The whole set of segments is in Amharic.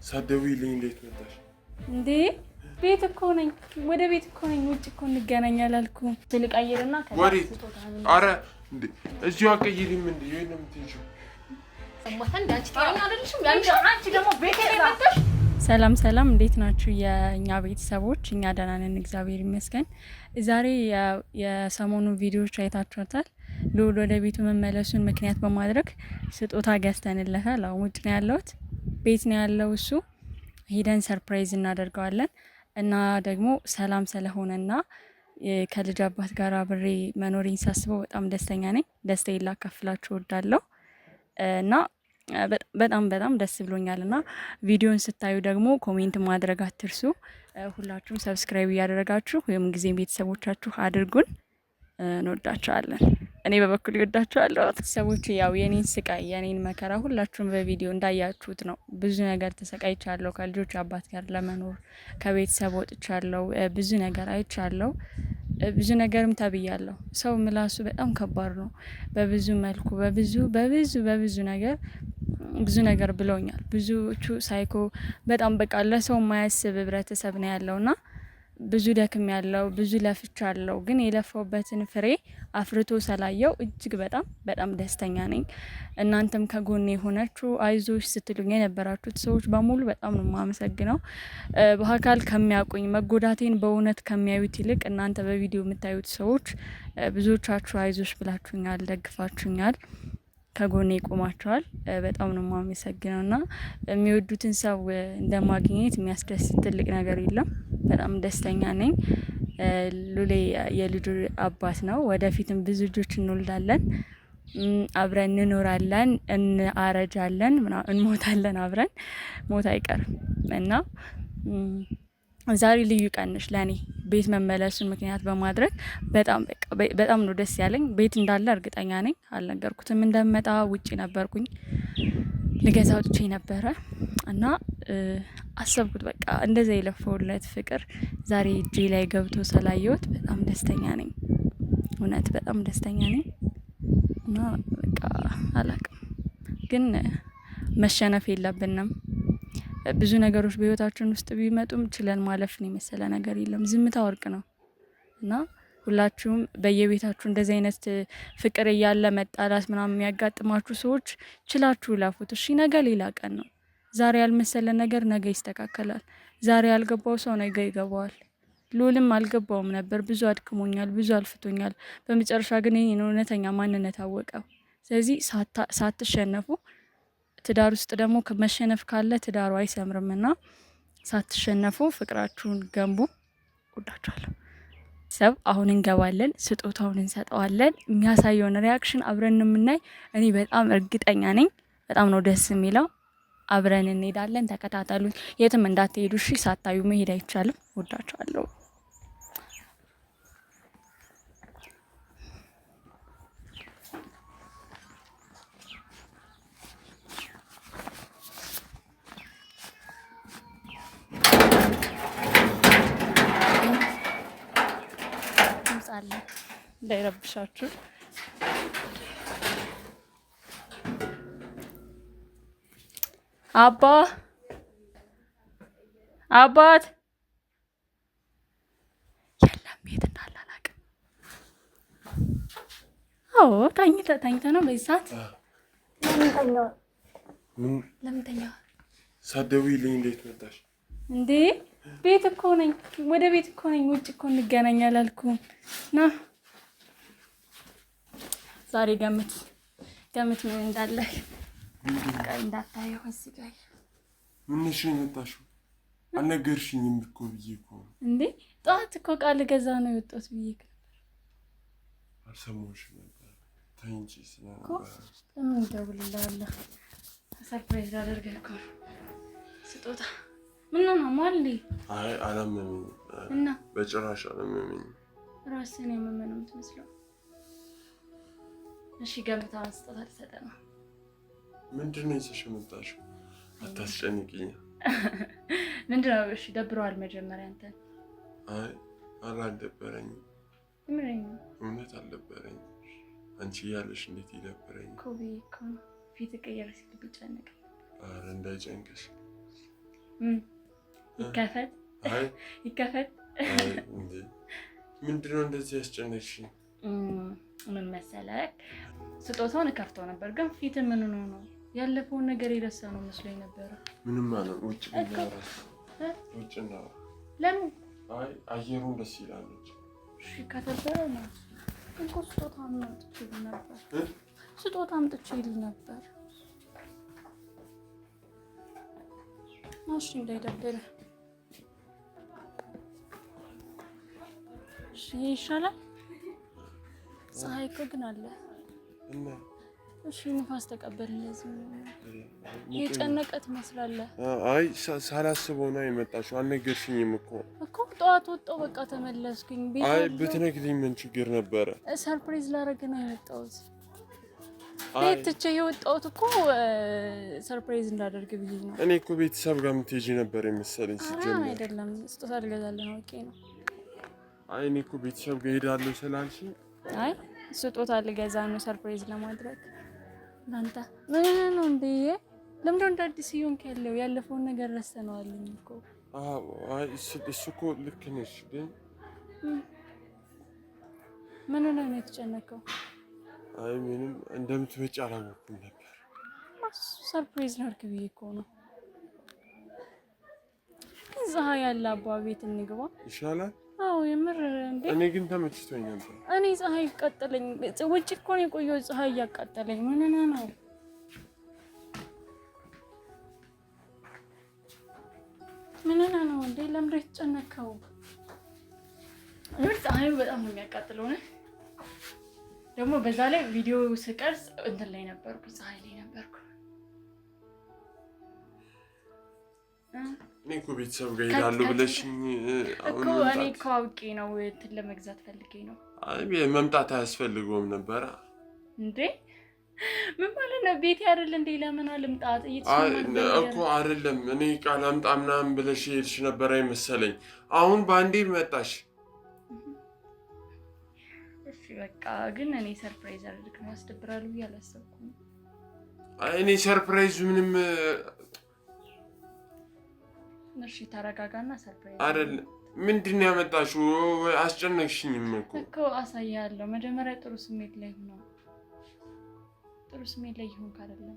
ሳትደውይልኝ እንዴት መጣሽ? እንዴ ቤት እኮ ነኝ፣ ወደ ቤት እኮ ነኝ። ውጭ እኮ እንገናኝ አላልኩም። ስልቀይርና ወዴት? አረ እንዴ እዚሁ አቀይሪም እንዴ? የት ነው የምትሄጂው? ሰላም ሰላም፣ እንዴት ናችሁ የእኛ ቤተሰቦች? እኛ ደህና ነን፣ እግዚአብሔር ይመስገን። ዛሬ የሰሞኑን ቪዲዮዎች አይታችኋታል። ልዑል ወደ ቤቱ መመለሱን ምክንያት በማድረግ ስጦታ ገዝተንለታል። አሁን ውጭ ነው ያለሁት፣ ቤት ነው ያለው እሱ። ሄደን surprise እናደርገዋለን እና ደግሞ ሰላም ስለሆነና ከልጅ አባት ጋር አብሬ መኖሬን ሳስበው በጣም ደስተኛ ነኝ። ደስታዬን ላካፍላችሁ እወዳለሁ እና በጣም በጣም ደስ ብሎኛል። እና ቪዲዮን ስታዩ ደግሞ comment ማድረግ አትርሱ። ሁላችሁም subscribe እያደረጋችሁ ወይም ጊዜም ቤተሰቦቻችሁ አድርጉን። እንወዳችኋለን። እኔ በበኩል ይወዳችኋለሁ። ቤተሰቦች ያው የኔን ስቃይ የኔን መከራ ሁላችሁም በቪዲዮ እንዳያችሁት ነው። ብዙ ነገር ተሰቃይቻለሁ። ከልጆች አባት ጋር ለመኖር ከቤተሰብ ወጥቻለሁ። ብዙ ነገር አይቻለሁ። ብዙ ነገርም ተብያለሁ። ሰው ምላሱ በጣም ከባድ ነው። በብዙ መልኩ በብዙ በብዙ በብዙ ነገር ብዙ ነገር ብለውኛል። ብዙዎቹ ሳይኮ በጣም በቃ ለሰው የማያስብ ህብረተሰብ ነው ያለውና ብዙ ደክም ያለው ብዙ ለፍቻ አለው። ግን የለፋውበትን ፍሬ አፍርቶ ስላየው እጅግ በጣም በጣም ደስተኛ ነኝ። እናንተም ከጎኔ የሆናችሁ አይዞሽ ስትሉኝ የነበራችሁት ሰዎች በሙሉ በጣም ነው የማመሰግነው። በአካል ከሚያውቁኝ መጎዳቴን በእውነት ከሚያዩት ይልቅ እናንተ በቪዲዮ የምታዩት ሰዎች ብዙዎቻችሁ አይዞሽ ብላችሁኛል፣ ደግፋችሁኛል፣ ከጎኔ ቆማችኋል። በጣም ነው የማመሰግነው እና የሚወዱትን ሰው እንደማግኘት የሚያስደስት ትልቅ ነገር የለም። በጣም ደስተኛ ነኝ። ሉሌ የልጁ አባት ነው። ወደፊትም ብዙ ልጆች እንወልዳለን፣ አብረን እንኖራለን፣ እንአረጃለን፣ እንሞታለን። አብረን ሞት አይቀርም እና ዛሬ ልዩ ቀን ነች ለእኔ። ቤት መመለሱን ምክንያት በማድረግ በጣም በቃ በጣም ነው ደስ ያለኝ። ቤት እንዳለ እርግጠኛ ነኝ። አልነገርኩትም እንደምመጣ፣ ውጪ ነበርኩኝ፣ ልገዛ ወጥቼ ነበረ እና አሰብኩት በቃ እንደዛ የለፈውለት ፍቅር ዛሬ እጄ ላይ ገብቶ ስላየሁት በጣም ደስተኛ ነኝ። እውነት በጣም ደስተኛ ነኝ እና በቃ አላቅም፣ ግን መሸነፍ የለብንም። ብዙ ነገሮች በህይወታችን ውስጥ ቢመጡም ችለን ማለፍን የመሰለ ነገር የለም። ዝምታ ወርቅ ነው እና ሁላችሁም በየቤታችሁ እንደዚህ አይነት ፍቅር እያለ መጣላት ምናምን የሚያጋጥማችሁ ሰዎች ችላችሁ ላፉት። እሺ ነገ ሌላ ቀን ነው። ዛሬ ያልመሰለ ነገር ነገ ይስተካከላል። ዛሬ ያልገባው ሰው ነገ ይገባዋል። ልዑልም አልገባውም ነበር። ብዙ አድክሞኛል፣ ብዙ አልፍቶኛል። በመጨረሻ ግን ይህን እውነተኛ ማንነት አወቀው። ስለዚህ ሳትሸነፉ፣ ትዳር ውስጥ ደግሞ መሸነፍ ካለ ትዳሩ አይሰምርምና ሳትሸነፉ ፍቅራችሁን ገንቡ። ወዳችኋለሁ። ሰብ አሁን እንገባለን፣ ስጦታውን እንሰጠዋለን። የሚያሳየውን reaction አብረን የምናይ እኔ በጣም እርግጠኛ ነኝ። በጣም ነው ደስ የሚለው። አብረን እንሄዳለን። ተከታተሉኝ፣ የትም እንዳትሄዱ እሺ። ሳታዩ መሄድ አይቻልም። ወዳችኋለሁ። ድምፅ አለ እንዳይረብሻችሁ። አባ አባት የለም፣ የት እንዳለ አላውቅም። አዎ ተኝተ ተኝተ ነው በዚህ ሰዓት። ለምን ተኛው? ሳትደውይልኝ እንዴት መጣሽ? እንዴ ቤት እኮ ነኝ፣ ወደ ቤት እኮ ነኝ። ውጭ እኮ እንገናኝ አላልኩም። ና ዛሬ ገምት ገምት ምን እንዳለ እንዳታየው እዚህ ጋር። ምንሽ ነው የመጣሽው? አልነገርሽኝም እኮ ብዬ እኮ ነው። እንዴ ጠዋት እኮ ቃል ገዛ ነው የወጣሁት ብዬ ነበር። አልሰማሁሽም ነበር ተኝቼ ስለነበረ። ለምን እደውልልሃለሁ? surprise ላደርግህ እኮ ነው። ስጦታ ምን ነው ማል? አይ አላመመኝም። እና በጭራሽ አላመመኝም። ራስህን ያመመህ ነው የምትመስለው። እሺ ገምታ፣ ስጦታ ልሰጥህ ነው። ምንድን ነው ይዘሽ የመጣሽው? አታስጨንቂኝ። ምንድን ነው? እሺ ደብረዋል መጀመሪያ አንተን? አይ አልደበረኝም። ምንድን ነው? እውነት አልደበረኝም። አንቺ እያለሽ እንዴት ይደብረኝ? እኮ ብዬሽ እኮ ነው። ፊት ቀየር ሲል ቢጨንቅ። ኧረ እንዳይጨንቅሽ። ይከፈት ይከፈት። ምንድነው እንደዚህ ያስጨነቅሽኝ? ምን መሰለህ፣ ስጦታውን እከፍተው ነበር፣ ግን ፊት ምን ሆኖ ነው? ያለፈውን ነገር የረሳ ነው መስሎኝ ነበረ። ምንም አለ ውጭ እናውራ፣ ውጭ እናውራ። ለምን? አይ አየሩን ደስ ይላል። እሺ ከተበረ ነው እኮ። ስጦታ አምጥቼልህ ነበር፣ ስጦታ አምጥቼልህ ነበር። እሺ እንዳይደብርህ። እሺ ይሻላል። ፀሐይ እኮ ግን አለ። እሺ ንፋስ ተቀበል። እንደዚህ የጨነቀ ትመስላለህ። አይ ሳላስበው ነው የመጣሽው። አልነገርሽኝም እኮ እኮ ጠዋት ወጣሁ፣ በቃ ተመለስኩኝ። አይ ብትነግሪኝ ምን ችግር ነበረ? surprise ላደርግ ነው የመጣሁት። ቤት ትቼ የወጣሁት እኮ surprise እንዳደርግ ብዬ ነው። እኔ እኮ ቤተሰብ ጋር የምትሄጂ ነበር የመሰለኝ ሲጀምር። አይደለም ስጦታ ልገዛልህ ነው። okay ነው። አይ እኔ እኮ ቤተሰብ ጋር እሄዳለሁ ስላልሽኝ፣ አይ ስጦታ ልገዛ ነው surprise ለማድረግ አንተ ምን ነው እንዴ? ለምንድነው እንደ አዲስ እየሆንክ ያለው? ያለፈውን ነገር ረስተነዋልኝ እኮ። አዎ አይ እሱ እኮ ልክ ነሽ፣ ግን ምን ሆነህ ነው የተጨነቀው? አይ ምንም፣ እንደምትመጪ አላወኩም ነበር። surprise ላድርግ ብዬ እኮ ነው። ግን ፀሐይ ያለ አባ ቤት እንግባ ይሻላል። አዎ የምር እንዴ። እኔ ግን ተመችቶኝ ነበር። እኔ ፀሐይ ቃጠለኝ። ውጭ እኮ ነው የቆየሁት፣ ፀሐይ እያቃጠለኝ። ምን ሆነህ ነው? ምን ሆነህ ነው እንዴ? ለምንድን ነው የተጨነከው? የምር ፀሐዩ በጣም ነው የሚያቃጥለው። ነው ደግሞ በዛ ላይ ቪዲዮ ስቀርጽ እንትን ላይ ነበርኩ፣ ፀሐይ ላይ ነበርኩ። እኔ እኮ ቤተሰብ ጋር እሄዳለሁ ብለሽኝ እኮ እኔ እኮ አውቄ ነው እንትን ለመግዛት ፈልጌ ነው። አይ መምጣት አያስፈልገውም ነበረ እንዴ። ምን ማለት ነው? ቤቴ አይደል እንዴ? ለምን አልምጣት እኮ አይደለም። እኔ ቃል አምጣ ምናምን ብለሽ ሄድሽ ነበረ የመሰለኝ። አሁን በአንዴ መጣሽ። እሺ በቃ ግን እኔ surprise አድርግ ነው ያስደብራሉ ብዬ አላሰብኩም። እኔ surprise ምንም እሺ ተረጋጋና surprise አይደለም። ምንድን ነው ያመጣሽው? አስጨነቅሽኝም እኮ እኮ አሳያለሁ። መጀመሪያ ጥሩ ስሜት ላይ ሆኖ ጥሩ ስሜት ላይ ይሁን ካደለም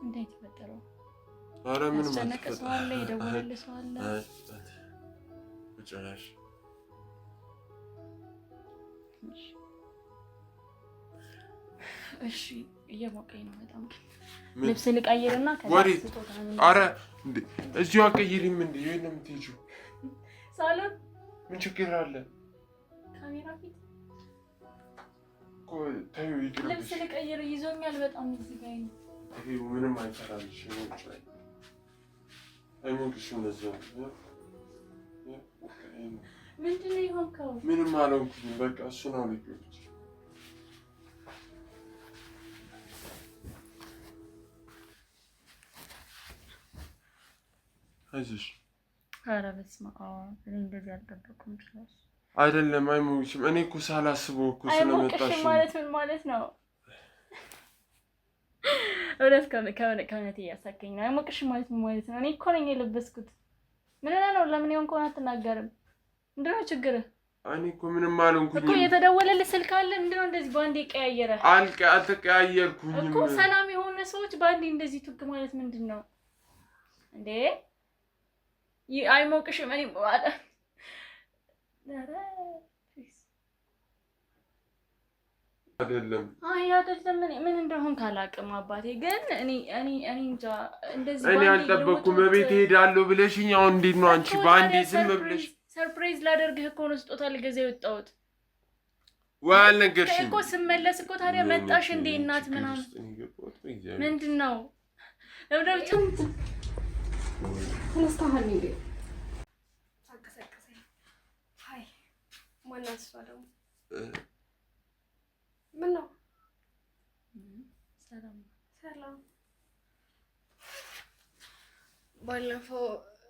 እንዴት የተፈጠረው? ኧረ ምንም ያስጨነቀ ሰው አለ? የደወለልህ ሰው አለ? ጭራሽ እሺ እየሞቀኝ ነው በጣም። ልብስ ልቀይርና ወዴት? ኧረ እንዴ እዚሁ አትቀይሪም እንዴ? የት ነው የምትሄጂው? ሳሎን። ምን ችግር አለ? ካሜራ ፊት ተይው፣ ይቅርብሽ። ልብስ ልቀይር ይዞኛል በጣም እዚህ ጋር ነው። ተይው፣ ምንም አይሰራልሽም። አይሞቅሽም። ለዚያው ምንድን ነው የሆንከው? ምንም አልሆንኩኝም። በቃ እሱን አውልቂው ብቻ። አይዞሽ። ኧረ በስመ አብ እንደዚህ አልጠበኩም። አይደለም አይሞቅሽም። እኔ እኮ ሳላስበው እኮ ስለመጣሽ ማለት ምን ማለት ነው? እውነት ከእውነት እያሳከኝ ነው። አይሞቅሽም ማለት ምን ማለት ነው? እኔ እኮ ነኝ የለበስኩት። ምን ሆነህ ነው? ለምን የሆንከውን አትናገርም? ምንድን ነው ችግርህ? እኔ እኮ ምንም አልሆንኩኝም እኮ። የተደወለልህ ስልክ አለ? ምንድን ነው እንደዚህ በአንዴ ቀያየረ? አልተቀያየርኩኝም እኮ። ሰላም የሆነ ሰዎች በአንዴ እንደዚህ ቱግ ማለት ምንድን ነው እንዴ? አይሞቅሽም። እኔ አይደለም አይ አይደለም። እኔ ምን እንደሆንክ አላውቅም አባቴ። ግን እኔ እኔ እኔ እንጃ እንደዚህ እኔ አልጠበኩም። እቤት እሄዳለሁ ብለሽኝ አሁን እንዴት ነው አንቺ በአንዴ ዝም ብለሽ? surprise ላደርግህ እኮ ነው ስጦታ ልገዛ የወጣሁት። ወይ አልነገርሽኝም እኮ። ስመለስ እኮ ታዲያ መጣሽ እንዴ እናት ምናምን ምንድን ነው? ተነስተሃል እንዴ? አቀሰቀሰኝ። አይ ማናት እሷ ደግሞ? ምን ነው? ሰላም ሰላም። ባለፈው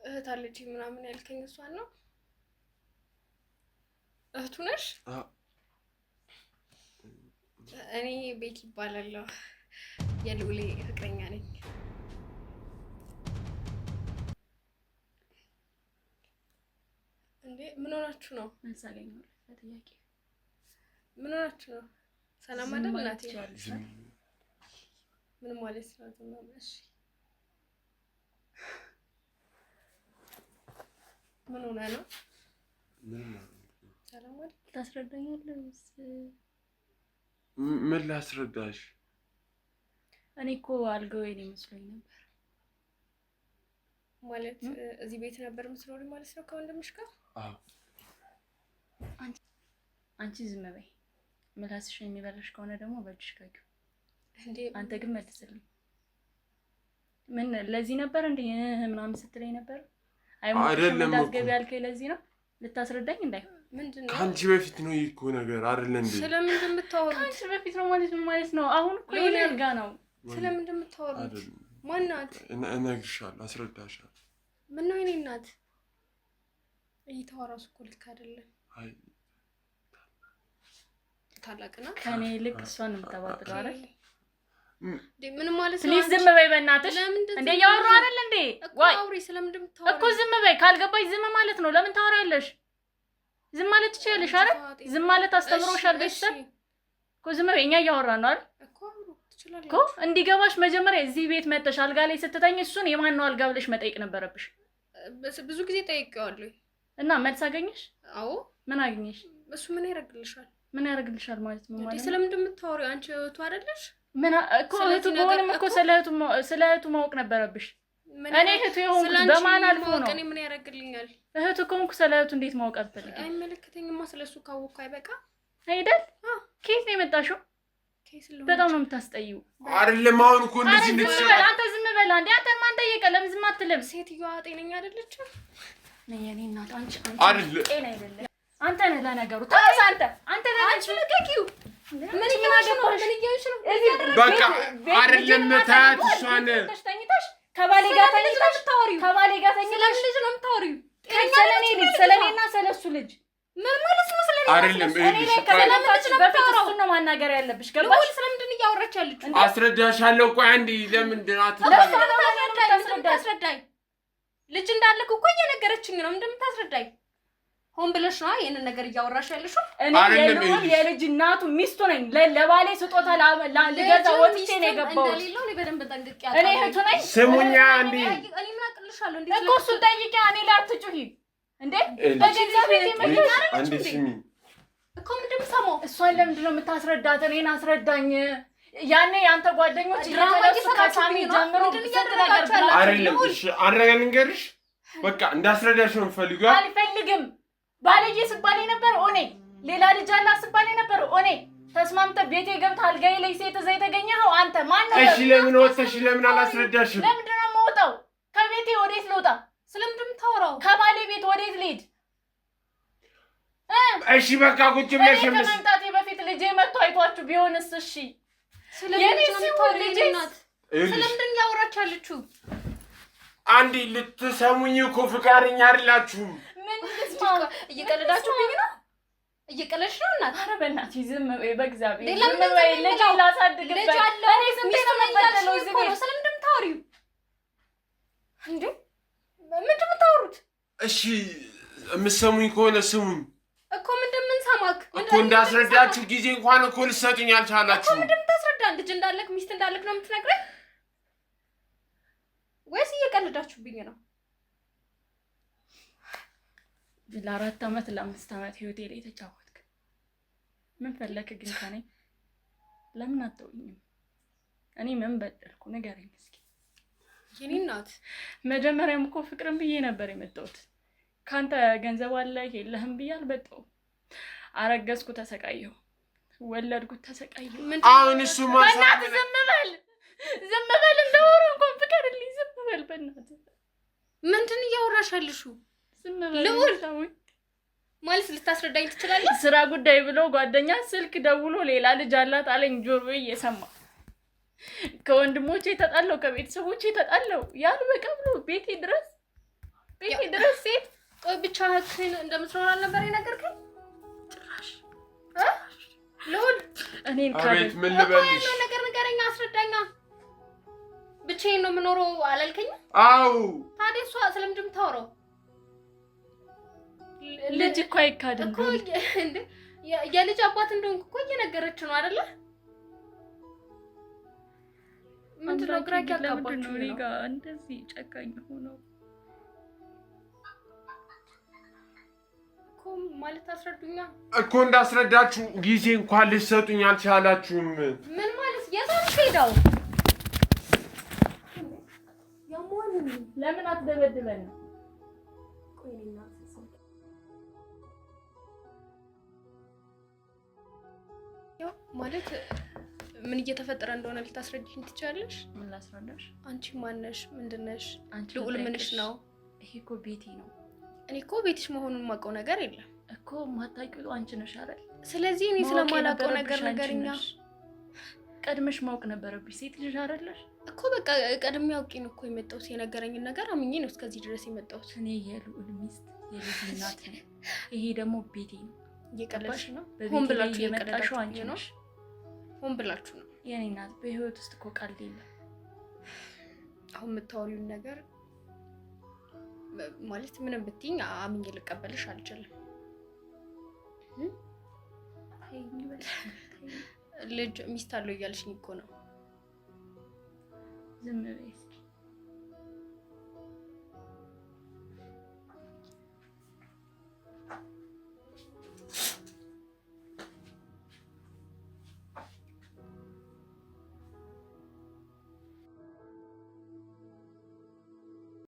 እህት አለችኝ ምናምን ያልከኝ እሷን ነው? እህቱ ነሽ? እኔ ቤት ይባላለሁ፣ የልዑሌ ፍቅረኛ ነኝ። ሆናችሁ ነው? መልስ አገኘሁ ለጥያቄ። ምን ሆናችሁ ነው? ሰላም አይደል እናቴ? ምን ማለት ነው? ዝም ብለሽ ምን ሆነ ነው? ሰላም አይደል? ታስረዳኛለህ ወይስ ምን ላስረዳሽ? እኔ እኮ አልጋው የኔ መስሎኝ ነበር። ማለት እዚህ ቤት ነበር የምትኖሪ ማለት ነው ከወንድምሽ ጋር? አዎ። አንቺ ዝም በይ። ምላስሽን የሚበላሽ ከሆነ ደግሞ በእጅሽ ካጊው። እንዴ አንተ ግን መልስልኝ። ምን ለዚህ ነበር እንዴ ምናምን ስትለኝ ነበር? አይደለም እኮ። እንዳትገቢ ያልከኝ ለዚህ ነው? ልታስረዳኝ እንዳይሆን። ምንድን ነው? ከአንቺ በፊት ነው ይህ እኮ ነገር አይደለ እንዴ? ስለምንድን የምታወሩት? ከአንቺ በፊት ነው ማለት ምን ማለት ነው? አሁን እኮ የኔ አልጋ ነው። ስለምንድን የምታወሩት? አይደለም። ማናት? እነግርሻለሁ፣ አስረዳሻለሁ። ምን ነው የኔ እናት? እይታዋ እራሱ እኮ ልክ አይደለም። አይ ታላቅ ናት። ከኔ ይልቅ እሷን ነው የምታባብለው አይደል? እንዴ ምን ማለት ነው? please ዝም በይ በእናትሽ። ለምንድን እንዴ እያወራሁ አይደል እንዴ? እኮ ዋይ አውሪ። ስለምንድን የምታወሪው? እኮ ዝም በይ። ካልገባሽ ዝም ማለት ነው። ለምን ታወሪያለሽ? ዝም ማለት ትችያለሽ አይደል? ዝም ማለት አስተምሮሻል ቤተሰብ እኮ። ዝም በይ። እኛ እያወራን ነው አይደል? እኮ አውሩ ትችላለሽ እኮ እንዲገባሽ መጀመሪያ እዚህ ቤት መጥተሽ አልጋ ላይ ስትተኝ እሱን የማን ነው አልጋ ብለሽ መጠየቅ ነበረብሽ። ብዙ ጊዜ ጠይቄዋለሁ። እና መልስ አገኘሽ? አዎ። ምን አገኘሽ? እሱ ምን ያደርግልሻል? ምን ያደርግልሻል ማለት ነው እንዴ ማለት ነው? ስለምንድን የምታወሪው? አንቺ እህቱ አይደለሽ? ምን እኮ ስለዚህ እህቱ ነገር በሆንም እኮ ስለ እህቱ ማወቅ ነበረብሽ። እኔ እህቱ የሆንኩት ስለ አንቺ በማን አልፎ ማወቅ ነው? እኔ ምን ያደርግልኛል? እህቱ ከሆንኩ ስለ እህቱ እንዴት ማወቅ አትፈልጊም? አይመለከተኝማ። ስለሱ ካወቅኩ አይበቃ? አይደል? አዎ። ከየት ነው የመጣሽው? ከየት ስለሆነ በጣም ነው የምታስጠይው። አይደለም አሁን እኮ ኧረ እንደዚህ ዝም በል እንድትሰራ አንተ፣ ዝም በል አንዴ። አንተን ማን ጠየቀ? ለምን ዝም አትልም? ሴትዮዋ ጤነኛ አይደለችም። ነይ የኔ እናት፣ አንቺ አንቺ አይደለ- ጤና አይደለም። አንተ ነህ ለነገሩ። ተነስ አንተ፣ አንተ ነህ። አንቺ ልቀቂው። ምን እየሆንሽ ነው? ምን እየሆንሽ ነው? በቃ አይደለም ታያት እሷን ተኝተሽ ከባሌ ጋር ስለምን ልጅ ነው ተኝተሽ የምታወሪው? ከባሌ ጋር ተኝተሽ ስለምን ልጅ ነው የምታወሪው? ስለ እኔ ልጅ ስለ እኔና ስለ እሱ ልጅ ምን ማለት ነው? ስለኔ አይደለም እኔ ይኸውልሽ፣ ላይ ቆይ ከመምጣትሽ ነው በፊት የምታወራው? እሱን ነው ማናገር ያለብሽ። ገባሽ? ልዑል ስለምንድን ነው እያወራች ያለችው? አስረዳሻለሁ። ቆይ አንዴ ለምንድን ለእሷ አትታለኝ? ነው ምንድን ነው የምታስረዳኝ? ልጅ እንዳለክ እኮ እየነገረችኝ ነው። ምንድን ነው የምታስረዳኝ? ሆን ብለሽ ነዋ ይሄንን ነገር እያወራሽ ያለሽው። እኔ አይደለም የልዑል ይኸውልሽ። የልጅ እናቱ ሚስቱ ነኝ። ለባሌ ስጦታ ልገዛ ልጅም ወጥቼ ነው ሚስትም የገባሁት። እንደሌለው እኔ በደንብ ጠንቅቄ እኔ አውቃለሁ። እህቱ ነኝ ስሙኛ አንዴ እኔ ምን አቅልሻለሁ? እንዴት እኮ እሱን ጠይቂያ። እኔ ላይ አትጩሂ እንዴ! በገዛ ቤቴ መጥተሽ አንዴ ስሚ። እኮ ምንድን ነው የምሰማው? እሷን ለምንድን ነው የምታስረዳት? እኔን አስረዳኝ። ያኔ የአንተ ጓደኞች ድራማ እየተነሱ ከሳሚ እየሰራችሁብኝ ነው። ጀምሮ ምንድን ስንት ነገር እያደረጋችሁ ብላ ያላችሁት? አይደለም እሺ፣ አንድ ነገር ልንገርሽ። በቃ እንዳስረዳሽ ነው የምፈልገው። አልፈልግም። ባለዬ ስባል የነበር እኔ፣ ሌላ ልጅ አላት ስባል የነበር እኔ። ተስማምተህ ቤቴ ገብተህ አልጋዬ ላይ ሴት እዛ የተገኘኸው አንተ ማን ነው? እሺ ለምን ወጥተሽ ለምን አላስረዳሽም? ለምንድን ነው የምወጣው ከቤቴ? ወዴት ልውጣ? ስለምንድን ነው የምታወራው? ከባሌ ቤት ወዴት ልሂድ? እሺ በቃ ቁጭ እኔ ብለሽ ከመምጣቴ በፊት ልጄ መጥቶ አይቷችሁ ቢሆንስ? እሺ ስለምን የኔ ልጅ ነው ሲሆን የምታወሪው? ልጄስ? የኔ እናት ይኸውልሽ፣ ስለምንድን ነው እያወራች ያለችው? አንዴ ልትሰሙኝ እኮ ፍቃደኛ አይደላችሁም። ምን ልስማ? እየቀለዳችሁብኝ ነው። እየቀለድሽ ነው እናት። ኧረ በእናትሽ ዝም በይ፣ በእግዚአብሔር ሌላ ዝም ምንም በይ። ዝም ልጄ ብለው ላሳድግበት። ልጅ አለው እኔ ስንቴ ሚስቱ ነው ነኝ እያልሽኝ የምበደለው እዚህ እኮ ነው። ቤት? ስለምንድን ነው የምታወሪው እንዴ? ምንድን ነው የምታወሩት እሺ የምትሰሙኝ ከሆነ ስሙኝ እኮ። ምንድን ነው የምንሰማክ? እኮ እንዳስረዳችሁ ጊዜ እንኳን እኮ ልትሰጡኝ አልቻላችሁም። ምንድን ነው የምታስረዳን? ልጅ እንዳለክ ሚስት እንዳለክ ነው የምትነግረኝ ወይስ እየቀለዳችሁብኝ ነው? ለ4 ዓመት ለ5 ዓመት ህይወቴ ላይ ተጫወትክ። ምን ፈለክ ግን ከኔ? ለምን አትተውኝም? እኔ ምን በደልኩ ንገረኝ እስኪ። የኔ እናት መጀመሪያም እኮ ፍቅርን ብዬ ነበር የመጣሁት። ከአንተ ገንዘብ አለ የለህም ብዬ አልመጣሁም። አረገዝኩ፣ ተሰቃየሁ። ወለድኩ፣ ተሰቃየሁ። ምንድን ነው አሁን እሱ በእናትህ ዝም በል፣ ዝም በል፣ እንደወሩ እንኳን ፍቀድልኝ። ዝም በል በእናትህ፣ ምንድን እያወራሽ ያለሽው? ዝም በል ልዑል! ተውኝ። ማለት ልታስረዳኝ ትችላለህ? ስራ ጉዳይ ብሎ ጓደኛ ስልክ ደውሎ ሌላ ልጅ አላት አለኝ። ጆሮዬ እየሰማ ከወንድሞቼ ተጣለው፣ ከቤተሰቦቼ ተጣለው። ያልበቃ ብሎ ቤቴ ድረስ ቤቴ ድረስ ሴት ቆይ ብቻህን እንደምትኖር አልነበር የነገርከኝ? ጭራሽ ልዑል እኔን አቤት ካደኝ። ምን እኮ ልበልሽ? ያለውን ነገር ንገረኛ፣ አስረዳኛ። ብቻዬን ነው የምኖረው አላልከኝም? አው ታዲያ እሷ ስለምንድን ነው የምታወራው? ልጅ እኮ አይካድም እኮ እንዴ! የልጅ አባት እንደሆንኩ እኮ እየነገረች ነው አይደለ? ምንድን ነው ግራ ያጋባችሁ ነው? እኔ ጋር እንደዚህ ጨካኝ ሆነው እኮ ማለት አስረዱኛ እኮ እንዳስረዳችሁ ጊዜ እንኳን ልትሰጡኝ አልቻላችሁም። ምን ማለት የት ነው የምትሄደው? ለምን አትደበድበን? ማለት ምን እየተፈጠረ እንደሆነ ልታስረጅኝ ትችላለሽ? ምን ላስረዳሽ? አንቺ ማነሽ? ምንድነሽ? ልዑል ምንሽ ነው? ይሄ እኮ ቤቴ ነው። እኔ እኮ ቤትሽ መሆኑን የማውቀው ነገር የለም እኮ። ማታውቂው አንቺ ነሽ አይደል? ስለዚህ እኔ ስለማላውቀው ነገር ነገርኛ። ቀድመሽ ማወቅ ነበረብሽ። ሴት ልጅ አይደለሽ እኮ። በቃ ቀድሜ አውቄ ነው እኮ የመጣሁት። የነገረኝን ነገር አምኜ ነው እስከዚህ ድረስ የመጣሁት። እኔ የልዑል ሚስት የልጅ እናት ነኝ። ይሄ ደግሞ ቤቴ ነው። እየቀለድሽ ነው። ሆን ብላችሁ የመጣሽው አንቺ ነሽ። ሆን ብላችሁ ነው። የኔ እናት በህይወት ውስጥ እኮ ቀልድ የለም። አሁን የምታወሪውን ነገር ማለት ምንም ብትይኝ አምኜ ልቀበልሽ አልችልም። ልጅ ሚስት አለው እያልሽኝ እኮ ነው። ዝም በይ።